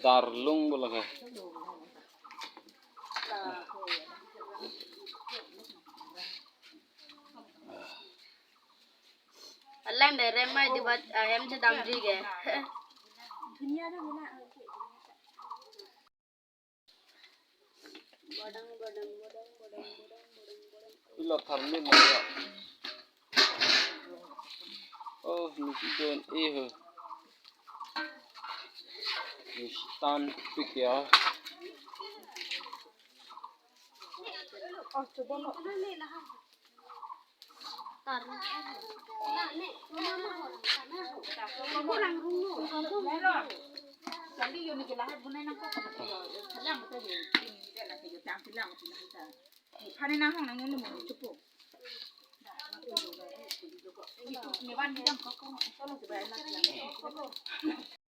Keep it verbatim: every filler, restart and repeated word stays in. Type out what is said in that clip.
Darlung bola ke. Alang de rem mai di bat ahem chedam di ke. Ila tharmin na ya. Oh, nisi don eh. Nisi tan pik ya.